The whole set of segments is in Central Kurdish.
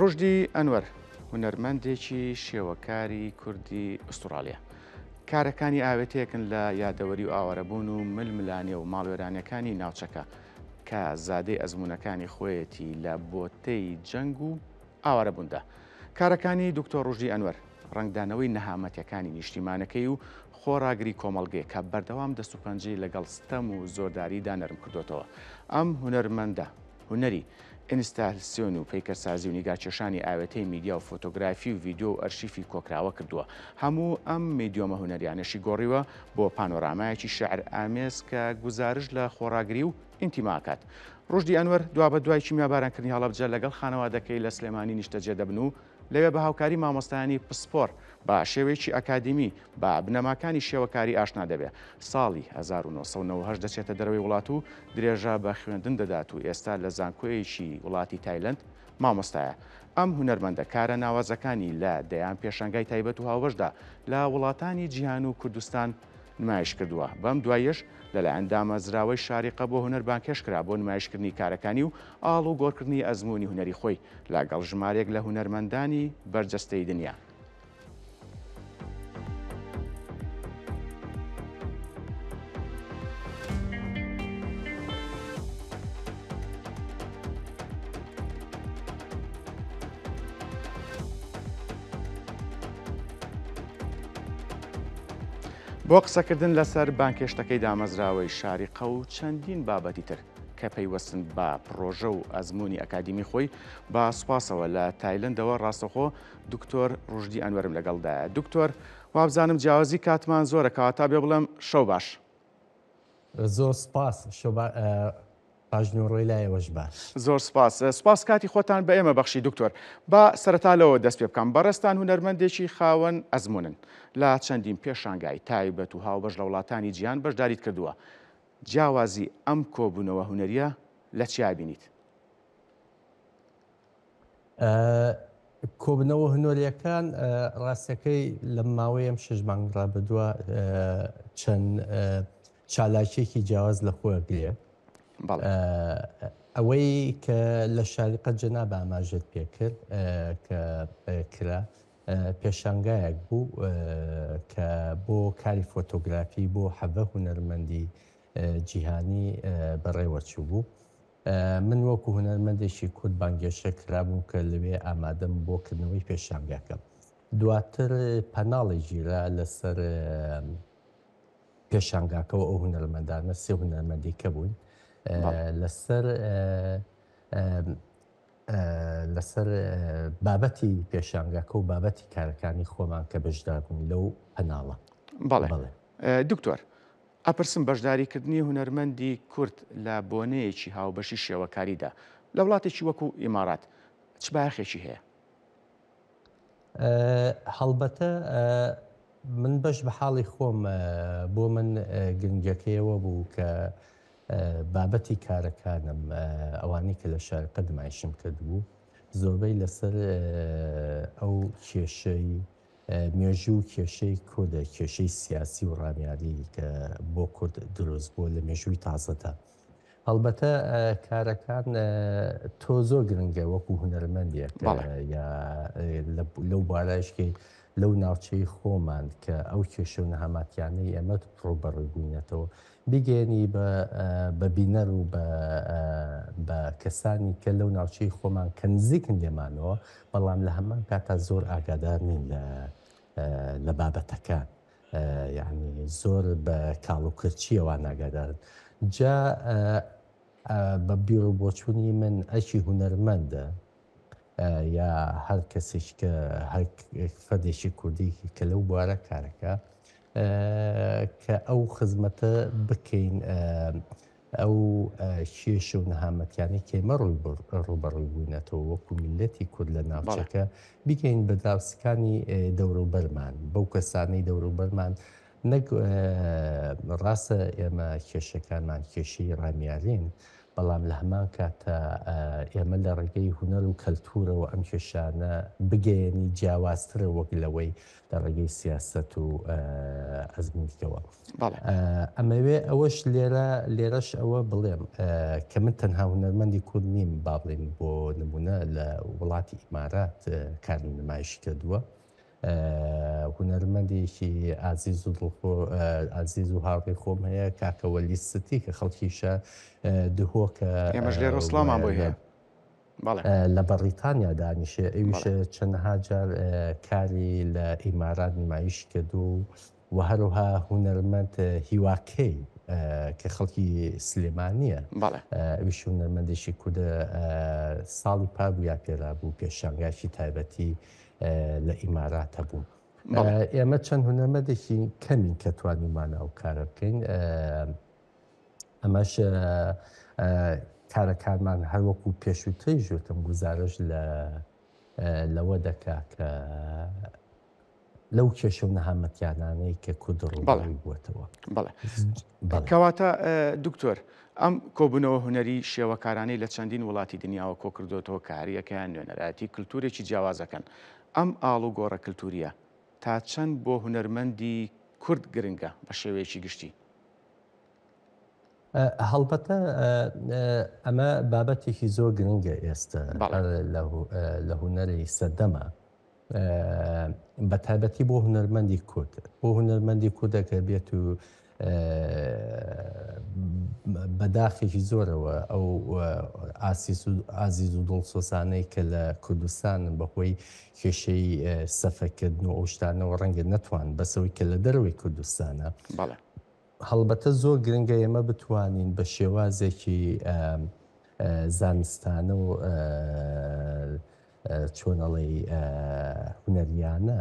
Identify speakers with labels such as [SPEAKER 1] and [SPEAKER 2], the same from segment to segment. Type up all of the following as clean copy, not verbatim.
[SPEAKER 1] ڕوشدی ئەنوەر هونەرمەندێکی شێوەکاری کوردی ئوستوڕاڵیە. کارەکانی ئاوێتەیەکن لە یادەوەری و ئاوارەبوون و ململانێ و ماڵوێرانیەکانی ناوچەکە کە زادەی ئەزموونەکانی خۆیەتی لە بۆتەی جەنگ و ئاوارەبووندا. کارەکانی دکتۆر ڕوشدی ئەنوەر ڕەنگدانەوەی نەهامەتیەکانی نیشتیمانەکەی و خۆڕاگری کۆمەڵگەیە کە بەردەوام دەست و پەنجەی لەگەڵ ستەم و زۆرداریدا نەرم کردۆتەوە. ئەم هونەرمەندە هونەری ئینستالسیۆن و پەیکەرسازی و نیگارکێشانی ئاوێتەی میدیا و فۆتۆگرافی و ڤیدیۆ و ئەرشیفی کۆکراوە کردووە. هەموو ئەم میدیۆمە هونەریانەشی گۆڕیوە بۆ پانۆرامایەکی شیعرئامێز کە گوزارشت لە خۆڕاگری و ئینتیما ئەکات. ڕوشدی ئەنوەر دوابەدوای کیمیابارانکردنی هەڵەبجە لەگەڵ خانەوادەکەی لە سلێمانی نیشتەجێ دەبن و لەوێ بە هاوکاری مامۆستایانی پسپۆر بە شێوەیەکی ئەکادیمی بە بنەماکانی شێوەکاری ئاشنا دەبێ. ساڵی 1998 دەچێتە دەرەوەی وڵات و درێژە بە خوێندن دەدات و ئێستا لە زانکۆیەکی وڵاتی تایلەند مامۆستایە. ئەم هونەرمەندە کارە ناوازەکانی لە دەیان پێشانگای تایبەت و هاوبەشدا لە وڵاتانی جیهان و کوردستان نمایش کردووە، بەم دواییەش لەلایەن دامەزراوەی شاریقە بۆ هونەر بانگهێشت کرا بۆ نمایشکردنی کارەکانی و ئاڵوگۆڕکردنی ئەزموونی هونەری خۆی لەگەڵ ژمارەیەک لە هونەرمەندانی بەرجەستەی دنیا. بۆ قسەکردن لەسەر بانگهێشتەکەی دامەزراوەی شاریقە و چەندین بابەتی تر کە پەیوەستن بە پڕۆژە و ئەزموونی ئەکادیمی خۆی، بە سوپاسەوە لە تایلەندەوە ڕاستەوخۆ دکتۆر ڕوشدی ئەنوەرم لەگەڵدایە. دکتۆر وابزانم جیاوازی کاتمان زۆرە کەواتە بێ بڵێم شەو باش.
[SPEAKER 2] زۆر سوپاس شەو پاشنیوەڕۆی لای ئێوەش باش.
[SPEAKER 1] زۆر سپاس. سپاس کاتی خۆتان بە ئێمە بەخشی دکتۆر. با سەرەتا لەوە دەست پێ بکەم. بەڕێزتان هونەرمەندێکی خاوەن ئەزموونن. لە چەندین پێشانگای تایبەت و هاوبەش لە وڵاتانی جیهان بەشداریت کردووە. جیاوازی ئەم کۆبوونەوە هونەرییە لە چیا بینیت؟
[SPEAKER 2] کۆبنەوە هونەریەکان ڕاستەکەی لە ماوەی ئەم شش مانگ ڕابردووە چەند چالاکیەکی جیاواز لە خۆ گرێ ئەوەی کە لە شاریقە جەناب ئاماژەت پێکرد کە کرا پێشانگایەک بوو کە بۆ کاری فۆتۆگرافی بۆ حەڤە هونەرمەندی جیهانی بەڕێوەچوو بوو. من وەکو هونەرمەندێکی کورد بانگێشە کرابووم کە لەوێ ئامادەم بۆ کردنەوەی پێشانگاکە. دواتر پەناڵی گیرا لەسەر پێشانگاکەەوە ئەو هونەرمەندانە سێ هونەرمەندی کە بوون لەسەر لەسەر بابەتی پێشانگاکە و بابەتی کارەکانی خۆمان کە بەشدار بوون لەو پەناڵە.
[SPEAKER 1] بەڵێ دکتۆر ئەپرسم بەشداریکردنی هونەرمەندی کورد لە بۆنەیەکی هاوبەشی شێوەکاریدا لە وڵاتێکی وەکو ئیمارات چ بایەخێکی هەیە؟
[SPEAKER 2] هەڵبەتە من بەش بە حاڵی خۆم بۆ من گرنگەکەیەوە بوو کە بابەتی کارەکانم ئەوانەی کە لە شارقە نمایشم کردبوو زۆربەی لەسەر ئەو کێشەی مێژوو و کێشەی کوردە، کێشەی سیاسی و ڕامیاری کە بۆ کورد دروست بووە لە مێژووی تازەدا. هەڵبەتە کارەکان تۆ زۆر گرنگە وەکو هونەرمەندێک یا لەو بارایشکەی لەو ناوچەی خۆمان کە ئەو کێشە و نەهاماتیانەی ئێمە ڕووبەڕووی بووینەتەوە بیگەیەنی بە بینەر و بە کەسانی کە لەو ناوچەی خۆمان کە نزیکن لێمانەوە بەڵام لە هەمان کاتا زۆر ئاگادار نین لە لە بابەتەکان یعنی زۆر بە کاڵ و کرچیەوە ناگادارن جا بە بیر و بۆچوونی من ئەرکی هونەرمەندە یا هەر کەسێک کە هەر فەردێکی کوردی کە لەو بوارە کارەکە کە ئەو خزمەتە بکەین ئەو کێشە و نەهامەتیانەی کە ئێمە ڕووبەڕووی بووینەتەوە وەکو میللەتی کورد لە ناوچەکە بیگەین بە دراوسکانی دەوروبەرمان بەو کەسانەی دەوروبەرمان نەک ڕاستە ئێمە کێشەکانمان کێشەی ڕامیارین. بەڵام لە هەمان کاتا ئێمە لە ڕێگەی هونەر و کەلتوورەوە ئەم کێشانە بگەیەنی جیاوازترە وەک لەوەی لە ڕێگەی سیاسەت و ئەزموونیکەوە. ئەمەوێ ئەوەش لێرە لێرەش ئەوە بڵێم کە من تەنها هونەرمەندی کورد نیم با بڵێین بۆ نمونە لە وڵاتی ئیمارات کارم نمایش کردووە هونەرمەندێکی ئازیز و دڵخۆ ئازیز و هاوڕێی خۆم هەیە کاکە وەلی ستی کە خەڵکیشە دهۆکە
[SPEAKER 1] ئێمەش لێرە سڵاومان بۆی هەیە.
[SPEAKER 2] لە بەڕیتانیا دانیشێ ئەویش چەندەها جار کاری لە ئیمارات نمایش کردووە و و هەروها هونەرمەند هیواکەی کە خەڵکی سلێمانییە ئەویش هونەرمەندێکی کوردە ساڵی پار بوو یا پێرا بوو پێشانگایەکی تایبەتی لە ئیمارات هەبوو. ئێمە چەند هونەرمەندێکی کەمین کە توانیومانە ئەو کارە بکەین. ئەمەش کارەکانمان هەروەکو پێشووتریش وتم گوزارش لە لەوە دەکا کە لەو کێشە و نەهامەتیانانەی کە کورد ڕووبەڕووی بووەتەوە.
[SPEAKER 1] بەڵێ. کەواتە دکتۆر ئەم کۆبوونەوە هونەری شێوەکارانەی لە چەندین وڵاتی دنیاوە کۆکردۆتەوە کە هەریەکەیان نوێنەرایەتی کلتورێکی جیاوازەکەن ئەم ئاڵوگۆڕە کلتوریە تا چەند بۆ هونەرمەندی کورد گرنگە بە شێوەیەکی گشتی؟
[SPEAKER 2] هەڵبەتە ئەمە بابەتێکی زۆر گرنگە ئێستا لە هونەری سەردەمە بە تایبەتی بۆ هونەرمەندی کورد بۆ هونەرمەندی کوردەکە بێت و بەداخێکی زۆرەوە ئەو ئاسیس و ئازیز و دڵسۆزانەی کە لە کوردستانن بەهۆی کێشەی سەفەرکردن و ئەو شتانەوە ڕەنگە نەتوان بەسەوەی کە لە دەرەوەی کوردستانە هەڵبەتە زۆر گرنگە ئێمە بتوانین بە شێوازێکی زانستانە و چۆن ئەڵێی هونەریانە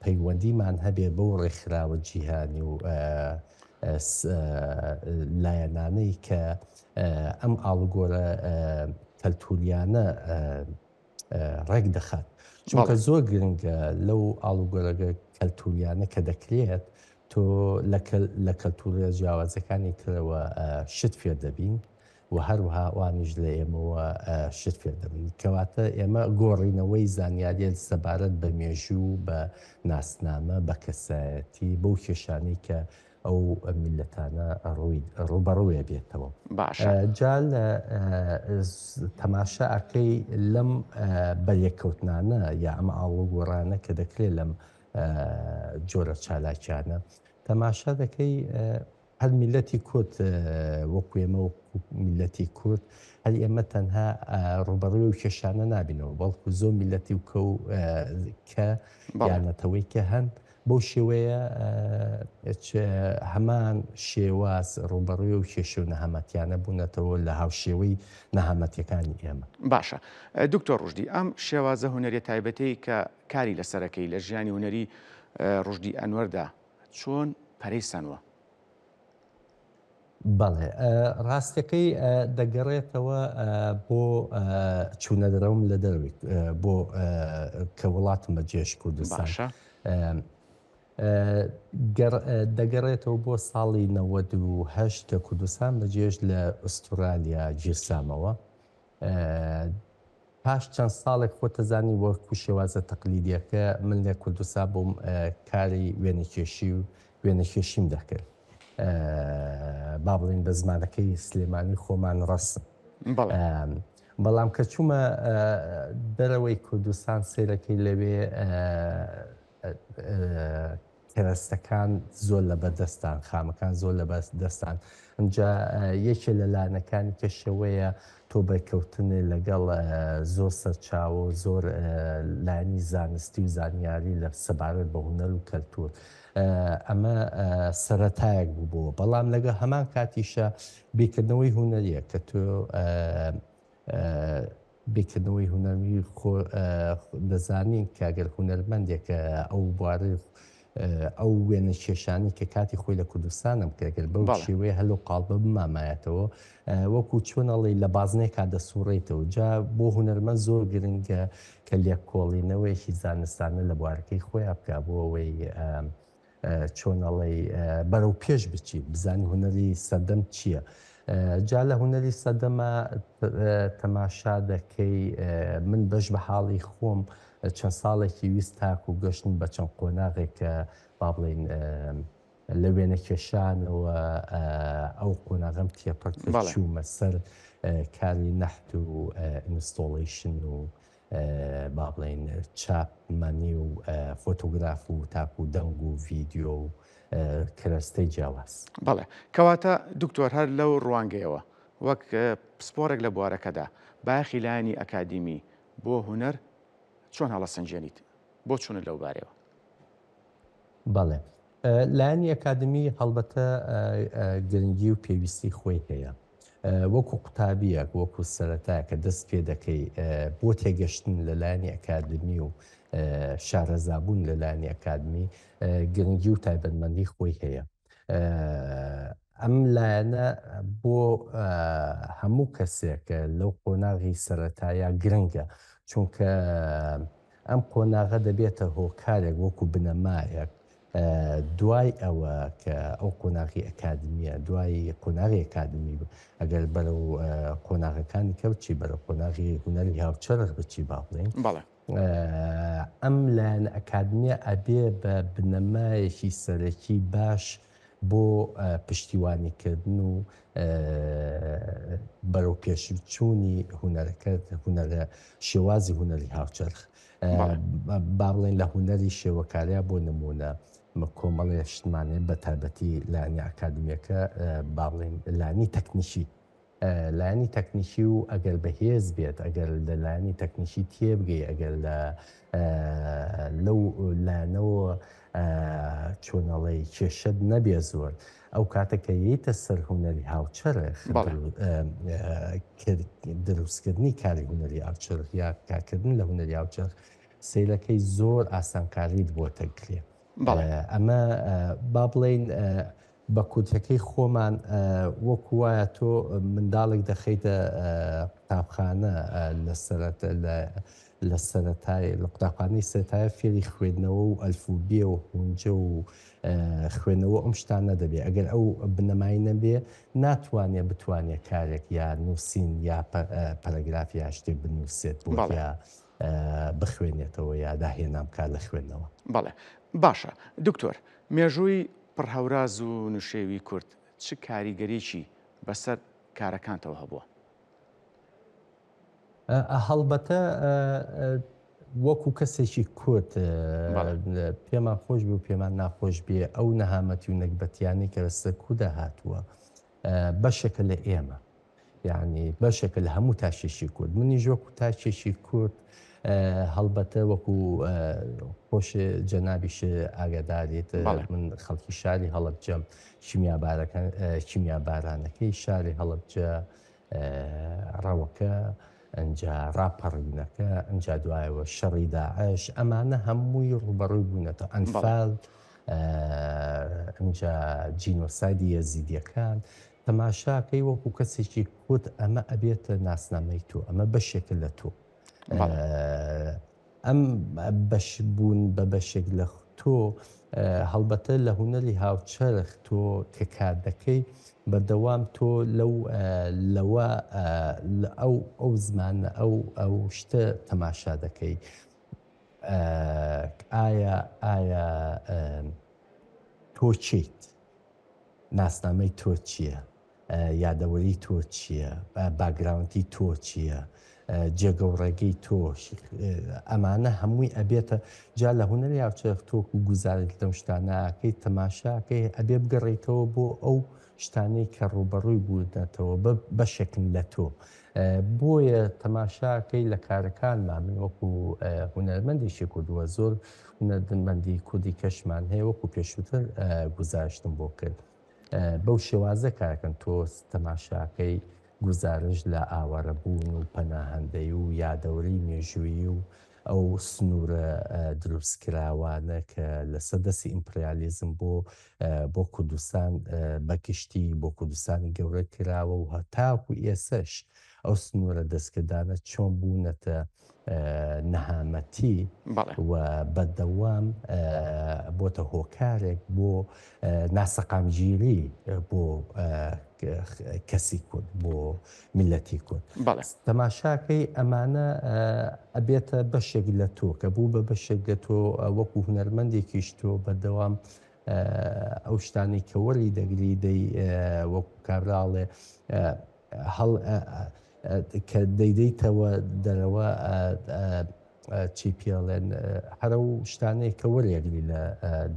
[SPEAKER 2] پەیوەندیمان هەبێ بەو ڕێکخراوە جیهانی و لایەنانەی کە ئەم ئاڵوگۆرە کەلتوریانە ڕێک دەخات چونکە زۆر گرنگە لەو ئاڵوگۆرەگە کەلتوریانە کە دەکرێت تۆ لە کەلتورە جیاوازەکانی ترەوە شت فێر دەبین و هەروەها ئەوانیش لە ئێمەوە شت فێر دەبن. کەواتە ئێمە گۆڕینەوەی زانیارییە سەبارەت بە مێژوو، بە ناسنامە، بە کەسایەتی، بەو کێشانەی کە ئەو میللەتانە ڕووی ڕووبەڕووێ بێتەوە.
[SPEAKER 1] باشە.
[SPEAKER 2] جا لە تەماشا ئەکەی لەم بەریەککەوتنانە یا ئەم ئاڵوگۆڕانە کە دەکرێ لەم جۆرە چالاکیانە تەماشا دەکەی هەر میللەتی کورد وەکو ئێمە وەکو میللەتی کورد هەر ئێمە تەنها ڕوبەڕوی و کێشانە نابینەوە بەڵکو زۆر میللەتی و کە کە یان نەتەوەی کە هەن بەو شێوەیە هەمان شێواز ڕوبەڕوی و کێشە و نەهامەتیانە بوونەتەوە لە هاوشێوەی نەهامەتیەکانی ئێمە.
[SPEAKER 1] باشە دکتۆر ڕوشدی ئەم شێوازە هونەریە تایبەتەی کە کاری لەسەرەکەی لە ژیانی هونەری ڕوشدی ئەنوەردا چۆن پەرەی سەنوە؟
[SPEAKER 2] بەڵێ ڕاستەکەی دەگەڕێتەوە بۆ چوونە دەرەوەم لە دەرەوەی بۆ کە وڵاتم بە جێش کوردستان دەگەڕێتەوە بۆ ساڵی 1970 کە کوردستان بەجێش لە ئوسترالیا گیرسامەوە پاش چەند ساڵێک خۆت دەزانی وەکو شێوازە تەقلیدیەکە من لە کوردستان بووم کاری وێنەکێشی و وێنەکێشیم دەکرد با بڵین بە زمانەکەی سلێمانی خۆمان ڕەسم بەڵام کە چوومە دەرەوەی کوردستان سەیرەکەی لەوێ کەرەستەکان زۆر لەبەردەستان، خامەکان زۆر لەبەردەستان، ئینجا یەکێ لە لایەنەکانی کەشەوەیە تۆ بەرکەوتنێ لەگەڵ زۆر سەرچاوە و زۆر لایەنی زانستی و زانیاری لە سەبارەت بە هونەر و کەلتور ئەمە سەرەتایەک بوو بۆ بەڵام لەگەڵ هەمان کاتیشە بیرکردنەوەی هونەریە کە تۆ بیرکردنەوەی هونەری خۆ دەزانین کە گەر هونەرمەندێک ئەو بوارەی ئەو وێنە کێشانی کە کاتی خۆی لە کوردستانم کرد گەر بەو شێوەیە هەلو قاڵبە بمامایەتەوە وەکو چۆن ئەڵێی لە بازنێکا دەسوڕێیتەوە جا بۆ هونەرمەند زۆر گرنگە کە لێکۆڵینەوەیەکی زانستانە لە بوارەکەی خۆیان بکە بۆ ئەوەی چۆن ئەڵێی بەرەو پێش بچی بزانی هونەری سەردەم چییە جا لە هونەری سەردەمە تەماشا دەکەی من بەش بە حاڵی خۆم چەند ساڵێکی ویست تاکو گەشتم بە چەند قۆناغێک کە با بڵێین لە وێنەکێشانەوە ئەو قۆناغەم تێپەڕ کرد چوومە سەر کاری نەحت و installation و با بڵێین چاپمەنی و فۆتۆگراف و تاکو دەنگ و ڤیدیۆ و کەرەستەی جیاواز.
[SPEAKER 1] بەڵێ. کەواتە دکتۆر هەر لەو ڕوانگەیەوە وەک پسپۆڕێک لە بوارەکەدا بایەخی لایەنی ئەکادیمی بۆ هونەر چۆن هەڵەسەنگێنیت؟ بۆچوونت لەو بارەیەوە؟
[SPEAKER 2] بەڵێ. لایەنی ئەکادمی هەڵبەتە گرنگی و پێویستی خۆی هەیە. وەکو قوتابیەک وەکو سەرەتا کە دەست پێ دەکەی بۆ تێگەشتن لە لایەنی ئەکادمی و شارەزابوون لە لایەنی ئەکادمی گرنگی و تایبەتمەندی خۆی هەیە. ئەم لایەنە بۆ هەموو کەسێک لەو قۆناغی سەرەتایە گرنگە چونکە ئەم قۆناغە دەبێتە هۆکارێک وەکو بنەمایەک دوای ئەوە کە ئەو قۆناغی ئەکادمیە دوای قۆناغی ئەکادمی ئەگەر بەرەو قۆناغەکانی کە بچی بەرەو قۆناغی هونەری هاوچەرخ بچی با بڵێین ئەم لایەنە ئەکادمیە ئەبێ بە بنەمایەکی سەرەکی باش بۆ پشتیوانیکردن و بەرەوپێشچوونی هونەرەکەت، هونەرە شێوازی هونەری هاوچەرخ. با بڵێین لە هونەری شێوەکاریا بۆ نموونە کۆمەڵێ شتمان هەیە بە تایبەتی لایەنی ئاکادمیەکە با بڵێین لایەنی تەکنیکی لایەنی تەکنیکی و ئەگەر بەهێز بێت، ئەگەر لە لایەنی تەکنیکی تێبگەی، ئەگەر لە لەو لایەنەوە چۆن ئەڵێی کێشەت نەبێ زۆر، ئەو کاتە کە یەیتە سەر هونەری هاوچەرخ، دروستکردنی کاری هونەری هاوچەرخ یا کارکردن لە هونەری هاوچەرخ، سەیرەکەی زۆر ئاسانکاریت بۆ دەکرێ. ئەمە با بڵێین بە کورتەکەی خۆمان وەکو وایە تۆ منداڵێک دەخەیتە قوتابخانە لە سەرەتا لە سەرەتای لە قوتابخانەی سەرەتایە فێری خوێندنەوە و ئەلفوبێ و هونجە و خوێندنەوە ئەم شتانە دەبێ ئەگەر ئەو بنەمای نەبێ ناتوانێ بتوانێ کارێک یا نووسین یا پەرەگراف یا شتێک بنووسێت بۆ یا بخوێنێتەوە یا داهێنان بکات لە خوێندنەوە.
[SPEAKER 1] بەڵێ باشە دکتۆر مێژووی پڕ هەوراز و نشێوی کورد چ کاریگەریی بەسەر کارەکانتەوە هەبووە؟
[SPEAKER 2] هەڵبەتە وەکو کەسێکی کورد پێمان خۆش بێ و پێمان ناخۆش بێ ئەو نەهامەتی و نەگبەتیانەی کە بەسەر کوردا هاتووە بەشێکە لە ئێمە. یانی بەشێکە لە هەموو تاکێکی کورد منیش وەکو تاکێکی کورد هەڵبەتە وەکو خۆش جەنابیش ئاگاداریت من خەڵکی شاری هەڵەبجەم کیمیابارەکە کیمیابارانەکەی شاری هەڵەبجە ڕەوەکە ئەجا ڕاپەڕینەکە ئەجا دوایەوە شەڕی داعش ئەمانە هەمووی ڕوبەڕووی بوونەتە ئەنفال ئەجا جینۆسایدی یەزیدیەکان تەماشاکەی وەکو کەسێکی کورد ئەمە ئەبێتە ناسنامەی تۆ ئەمە بەشێکە لە تۆ ئەم بەش بوون بە بەشێک لە تۆ هەڵبەتە لە هونەری هاوچەرخ تۆ کە کار دەکەی بەردەوام تۆ لەو لەوە ئەو ئەو زمانە ئەو ئەو شتە تەماشا دەکەی ئایا ئایا تۆ چیت ناسنامەی تۆ چییە؟ یادەوەری تۆ چییە؟ باکگراوندی تۆ چییە؟ جێگە و ڕێگەی تۆ ئەمانە هەمووی ئەبێتە جا لە هونەری هاوچەرخ تۆ گوزارشت لەم شتانە ئەکەی تەماشاکەی ئەبێ بگەڕێیتەوە بۆ ئەو شتانەی کە ڕووبەڕووی بوونەتەوە بە بەشێکن لە تۆ بۆیە تەماشاکەی لە کارەکانما من وەکو هونەرمەندێکی کوردووە زۆر هونەرمەندی کوردی کەشمان هەیە وەکو پێشووتر گوزارشتم بۆ کرد بەو شێوازە کارەکەن تۆ تەماشاکەی گوزارش لە ئاوارەبوون و پەناهەندەی و یادەوەری مێژوویی و ئەو سنوورە دروستکراوانە کە لەسەر دەستی ئیمپریالیزم بۆ بۆ کوردستان بە گشتی بۆ کوردستانی گەورە کراوە و هەتاکو ئێسەش. ئەو سنوورە دەستکردانە چۆن بوونەتە نەهامەتی و بەردەوام بۆتە هۆکارێک بۆ ناسەقامگیری بۆ کەسی کورد بۆ میللەتی کورد. تەماشاکەی ئەمانە ئەبێتە بەشێک لە تۆ کە بوو بە بەشێک لە تۆ وەکو هونەرمەندێکیش تۆ بەردەوام ئەو شتانەی کە وەری دەگری دەی وەکو کابراڵێ هەڵ کە دەیدەیتەوە دەرەوە چی پێڵێن هەر ئەو شتانەیە کە وەرێگری لە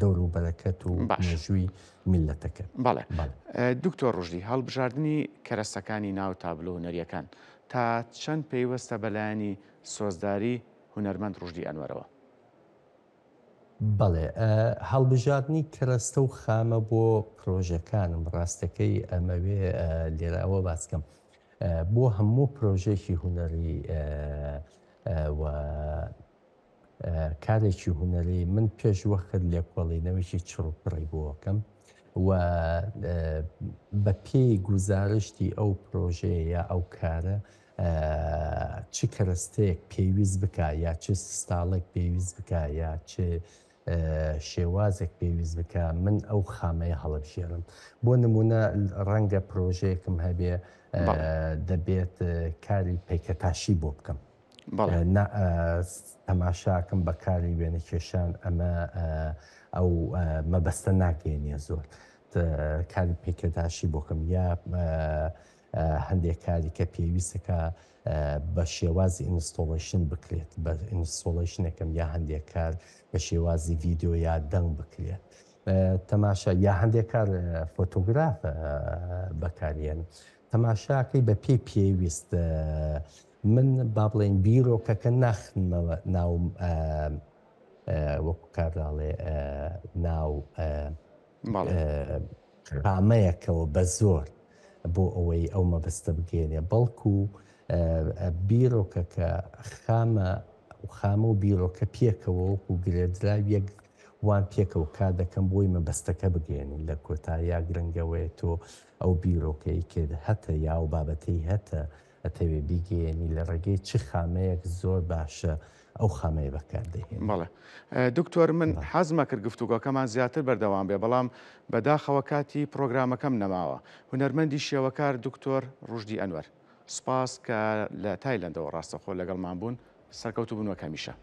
[SPEAKER 2] دەور و بەرەکەت و مێژووی میللەتەکەت.
[SPEAKER 1] بەڵێ دکتۆر ڕوشدی، هەڵبژاردنی کەرەستەکانی ناو تابلۆ هونەرییەکان تا چەند پەیوەستە بە لایەنی سۆزداری هونەرمەند ڕوشدی ئەنوەرەوە؟
[SPEAKER 2] بەڵێ هەڵبژاردنی کەرەستە و خامە بۆ پرۆژەکانم ڕاستەکەی ئەمەوێ لێرە ئەوە باس کەم بۆ هەموو پرۆژەیەکی هونەری و کارێکی هونەری من پێش وەخت لێکۆڵینەوەیکی چڕ و پڕی بۆ ئەکەم و بە پێی گوزارشتی ئەو پرۆژەیە یا ئەو کارە چ کەرەستەیەک پێویست بکا یا چ ستاڵێک پێویست بکا یا چ شێوازێک پێویست بکا من ئەو خامەیە هەڵبژێرم بۆ نمونە ڕەنگە پرۆژەیەکم هەبێ دەبێت کاری پەیکەتاشی بۆ بکەم تەماشاکەم بە کاری وێنەکێشان ئەمە ئەو مەبەستە ناگەێنێ زۆر کاری پەیکەتاشی بۆکەم یا هەندێک کاری کە پێویستەکە بە شێوازی installation بکرێت بە installation ەکەم یا هەندێک کار بە شێوازی ڤیدیۆ یا دەنگ بکرێت تەماشا یا هەندێک کار فۆتۆگراف بەکارێن تەماشاکەی بە پێی پێویست من با بڵێن بیرۆکەکە ناخنمەوە ناو وەکو کابراڵێ ناو خامەیەکەوە بە زۆر بۆ ئەوەی ئەو مەبەستە بگەیەنێ بەڵکو بیرۆکەکە خامە خامە و بیرۆکە پێکەوە وەکو گرێدراو یەک وان پێکەوە کار دەکەن بۆی مەبەستەکە بگەیەنین لە کۆتاییا گرنگەوەیە تۆ ئەو بیرۆکەی کە هەتە یا ئەو بابەتەی هەتە ئەتەوێ بیگەیەنی لە ڕێگەی چ خامەیەک زۆر باشە ئەو خامەیە بەکار دەهێنی.
[SPEAKER 1] بەڵێ دکتۆر من حەزمە کرد گفتوگۆکەمان زیاتر بەردەوام بێ بەڵام بەداخەوە کاتی پڕۆگرامەکەم نەماوە هونەرمەندی شێوەکار دکتۆر ڕوشدی ئەنوەر سوپاس کە لە تایلەندەوە ڕاستەخۆ لەگەڵمان بوون سەرکەوتوو بن وەک هەمیشە.